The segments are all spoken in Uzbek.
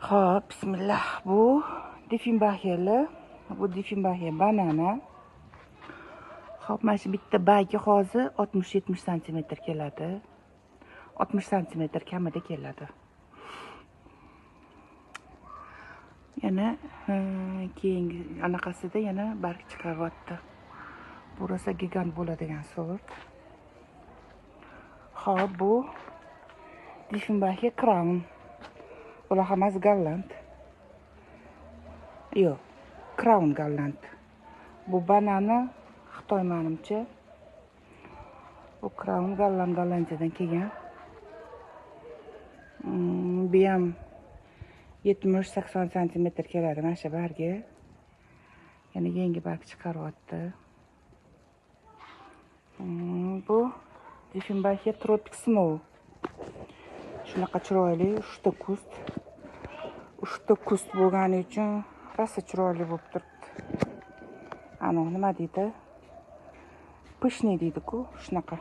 Xo'p, bismillah. Bu Dieffenbachiyalar. Bu Dieffenbachia banana. Xo'p, mana shu bitta bargi hozir 60-70 santimetr keladi. 60 santimetr kamida keladi. Yana keyingi anaqasida yana barg chiqaryapti. Bu rosa gigant bo'ladigan sort. Xo'p, bu Dieffenbachia Crown. Bular hammasi golland. Yo'q, Crown golland. Bu banana Xitoy menimcha. Bu Crown golland, Gollandiyadan kelgan. Bu ham 70-80 santimetr keladi mana shu bargi. Yana yangi barg chiqaryapti. Bu Dieffenbachia Tropic Snow. Shunaqa chiroyli 3ta kust. 3ta kust bo'lgani uchun rosa chiroyli bo'lib turibdi. Ana nima deydi? Pishni deydi-ku, shunaqa.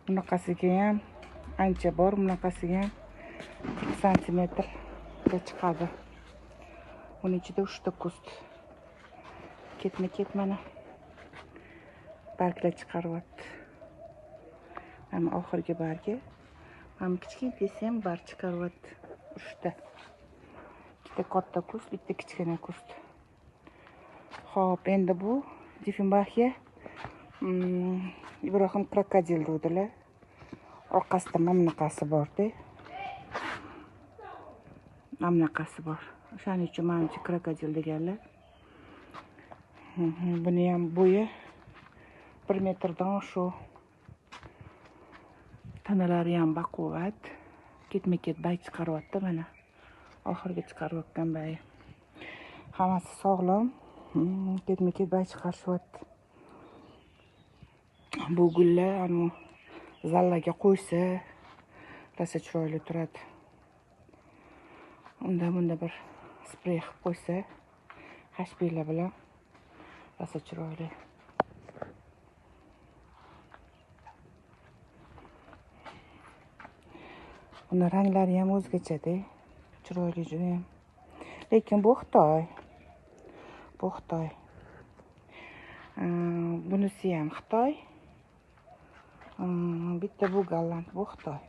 Bunaqasiga ham ancha bor, bunaqasiga ham 40 santimetrga chiqadi. Buning ichida 3 ta kust. Ketma-ket mana barglar chiqaryapti. Mana oxirgi bargi. Mana kichkinasi ham barg chiqaryapti. 3 ta. Ikkita katta kust, bitta kichkina kust. Xo'p, endi bu Dieffenbachia Ibrohim krokodil dedilar. Orqasida mana bunaqasi bor-da. Mana bunaqasi bor. O'shaning uchun menimcha krokodil deganlar. Buni ham bo'yi 1 metrdan oshiq. Tanalari ham baquvvat. Ketma-ket bay chiqaryapti mana. Oxirgi chiqarayotgan bayi. Hammasi sog'lom. Ketma-ket bay chiqarishyapti. Bu gullar anu zallaga qo'ysa rosa chiroyli turadi. Unda bunda bir sprey qilib qo'ysa hashbiylar bilan rosa chiroyli. Uni ranglari ham o'zgacha-da, chiroyli juda ham. Lekin bu Xitoy. Bu Xitoy. Bunisi ham Xitoy. Bitta bu golland, bu Xitoy.